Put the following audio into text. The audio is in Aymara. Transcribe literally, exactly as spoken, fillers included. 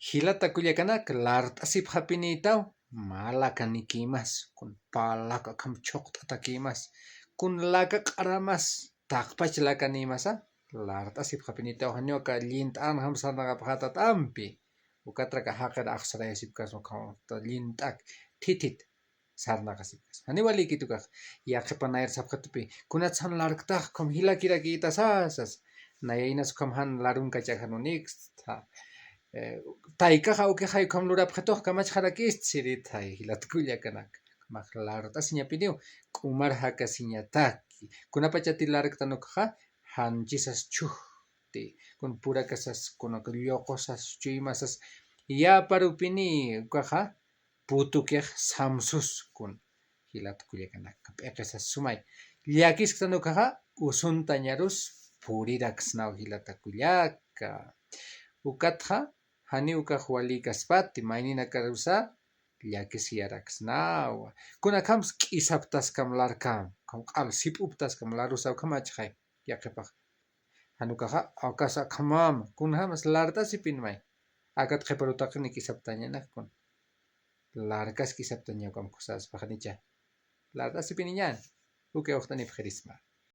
Jilata kullakanak, lart'asipxapinïtaw, mä lakanikimas, kun pä laka akham chhuqt'atakimas, kun laka q'aramas, taqpach lakanïmasa, lart'asipxapinïtaw, janiw aka llint'anxam sarnaqapxätat ampi, ukatrak jaqir axsarayasipkasma, ukham llint'ak, thithit sarnaqasipkasma. Janiw walïkit ukax, yaqhipanayar sapxitupi, kunats jan larktax, ukham jilakirakïtasa sas. Nayaynas ukham jan larunkachäxan uniksta. Eh, taykax awkixay ukham lurapxitux kamachxarakïsti siritay, jilat kullakanak. Ukhamax lart'asiñapiniw, k'umar jakasiñataki. Kunapachati larktan ukxa, janchisas chhujti, kun purakasas, kun lluqusas, chuymasas, yäparupini ukaxa, putukix samsus kun, jilat kullakanak, p'iqisas sumay. Llakisktän ukaxa, usuntañarus puriraksnaw, jilata kullaka. Ukatxa, janiw ukax walïkaspati, mayninakarusa llakisiyaraksnawa. Kunakhams k'isaptaskam larkam, ukham q'al sip'uptaskam larusa, ukham achxay, yaqhipax. Jan ukaxa, akas akhamam, kunjamas lart'asipinmay. Akat qhiparutaqini k'isaptañanak kun. Larkas k'isaptañaw ukham kusaspa, janicha. Lart'asipiniñan, uka uxtanipxirisma.